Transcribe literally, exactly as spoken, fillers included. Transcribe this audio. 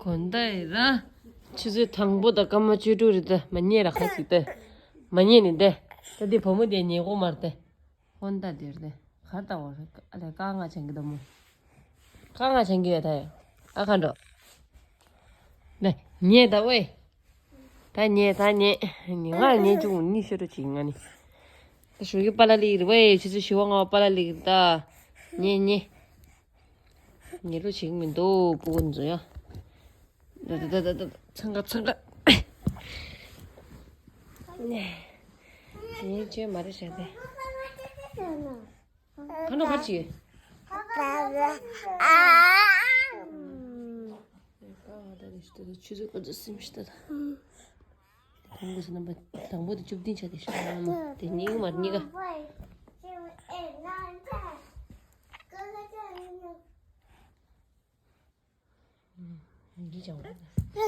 གོན་ད་ཡི་ར། ཆུ་ཚོད་དང་པོ་དང་སྐར་མ་བཅུ་དྲུག་རེད་ད། མ་ཉལ་ར་ཁ་ཅིག་ད། མ་ཉལ་ནི་ད། ད་འདི་བུ་མོ་དེ་ཉལ་གོ་མར་ད། ཧོན་ད་དེར་ད། གར་ད་འོ་ར། ཨ་ལས་ཀ་ང་ཆང་གི་ད་མོ། ཀ་ང་ཆང་གི་ཡོད་ད་ཡ། ཨ་ཁ་འགྲོ། ད་ཉལ་ད་ཝེ། ད་ཉལ་ད་ཉལ། ཉལ་ང་ཉལ་བཅུག་གཉིད་ཤོར་འགྲོ་ཅིག་ང་ནི། ད་ཞོགས་ཀྱི་པཱ་ལགས་སླེབས་ཀྱི་རེད་ཝེ། ཆུ་ཚོད་བཞི་པ་ལྔ་པ་པཱ་ལགས་སླེབས་ཀྱི་རེད་ད། ཉལ་ཉལ། ཉལ་རོགས་བྱེད་ཀྱི་མི་འདུག་སྤུ་གུ་འཛུལ་ཡ། ད་ད་ད་ད་ད། འཚང་ཁ་འཚང་ཁ། ཉལ་བཅོས་མ་རེད་བྱས་ཏེ། ག་འགྲོ་གར་ཅིག་ཡོད། ད་ད་ད་ད་ཆུ་ཚོད་ག་ཚོད་ཟིན་ཤི་ད་ད། དང་པོ་ཟེར་ན་པ། དང་པོ་དེ་བཅུ་བདུན་ཆ་དེ་ཤ་ལ་མོ་དེ་གཉིས་ཀ་མར་གཉིས་ཀ། འདི་ཅང་།